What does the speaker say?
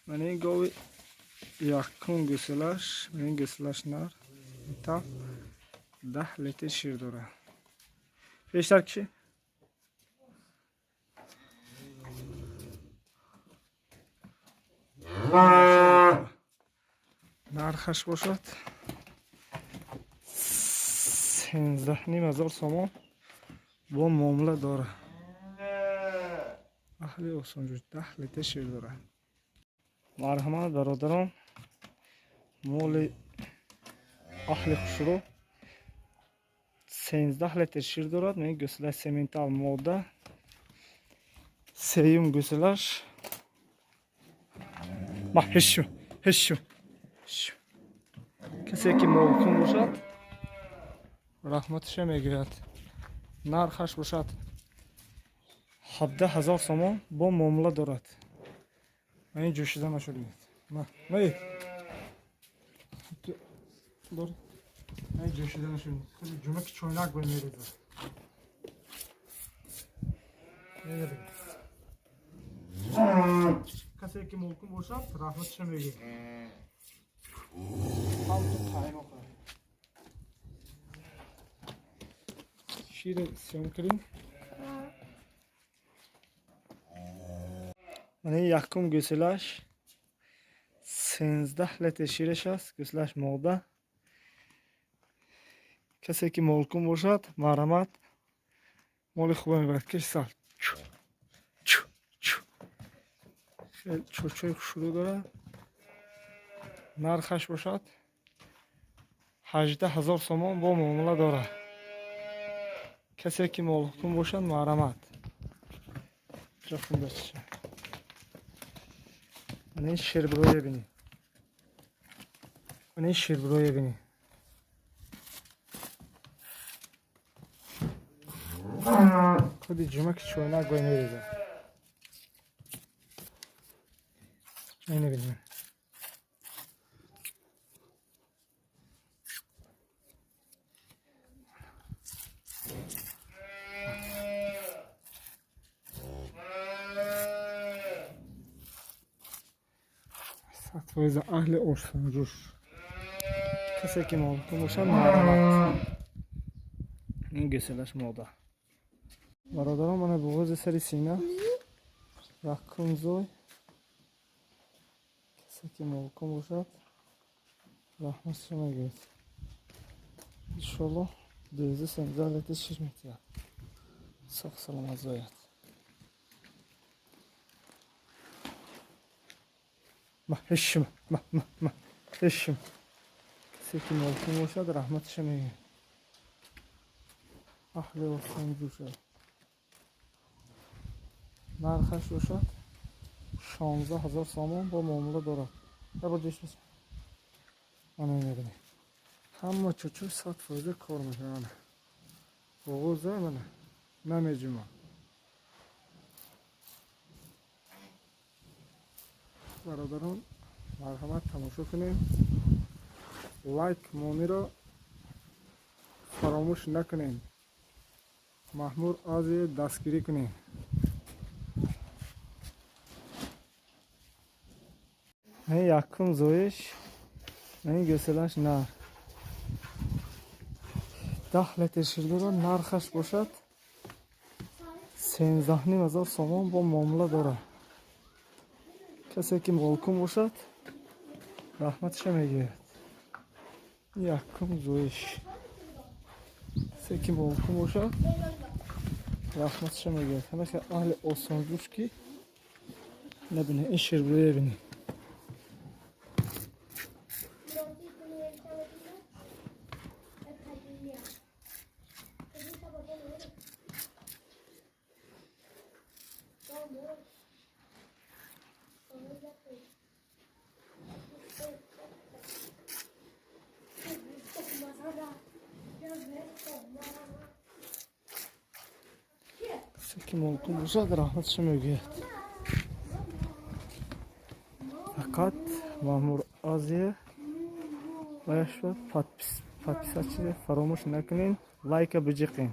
Мана ин гови якум гӯсалаш, мана ин гӯсалаш нар та 10 литр шир дорад. Бештар киши. Нархаш бошад 13,5 ҳазор сомон, бо муомила дорад. Аҳли Осонҷӯш, 10 литр шир дорад. Марҳамат, бародарон, моли аҳли хушрӯ 13 литр шир дорад. Ман гӯсалаи сементал, мода, сеюм гӯсалаш. Ма, ҳешу, ҳешу. Касе ки молкун бошад, раҳматаша мегӯяд. Нархаш бошад 17 ҳазор сомон, бо муомила дорад. Ин ҷӯшида нашуд. Ма ҷӯшида нашуд, ҷумаки чойнак бо мерезад. Касе ки молкун бошад, раҳматаша мегӯяд. Ҳамту қаймоқ шири сём кардем. Мана ин якум гӯселаш, 13 литр шираш аст. Гӯселаш мода. Касе ки молкун бошад, марҳамат, моли хубе мебарад. Кеш сал. Хел чӯчои хушрӯ дорад. Нархаш бошад 18 ҳазор сомон, бо муомила дорад. Касе ки молкун бошад, марҳамат. Ҷофун бача. Мана ин ширбирое бинед. Мана ин ширбирое бинед. Худи ҷума ки чойнак бой мерезад. Ина бинед. 100% аҳли Осонҷӯш. Касе ки молкун бошад, марҳамат. Ин гӯселаш мода. Бародарон, мана буғози сари сина, якум зой. Касе ки молкун бошад, раҳматшо мегӯяд. Иншолло, 12-13 литр шир метиҳад. Соғ саломат зояд. Ма, ҳешим, ма, ма, ма, ҳешим. Касе ки молкун бошад, раҳматша мегӯяд. Аҳли Осонҷӯша. Нархаш бошад 16 ҳазор сомон, бо муомила дорад. Мана мебинед, ҳама чӯчӯ 100% кор мекунад. Мана оғоза, мана намеҷума. Бародарон, марҳамат, тамошо кунем. Лайк мониро фаромӯш накунем. Маҳмур Азия дастгирӣ кунем. Ин якум зоиш, ин гӯселаш нар, 10 литр шир дорад. Нархаш бошад 13,5 ҳазор сомон, бо муомила дорад. Касе ки молкун бошад, раҳматаша мегӯяд. Якум зоиш. Касе ки молкун бошад, раҳматаша мегӯяд. Ҳамаи аҳли Осонҷӯш ки набинед, ин ширбӯя бинед. Касе ки молкун бошад, раҳматаша мегӯяд. Фақат Маҳмур Азия бояд шуд. Подписаться фаромӯш накунед, лайка биҷиқен.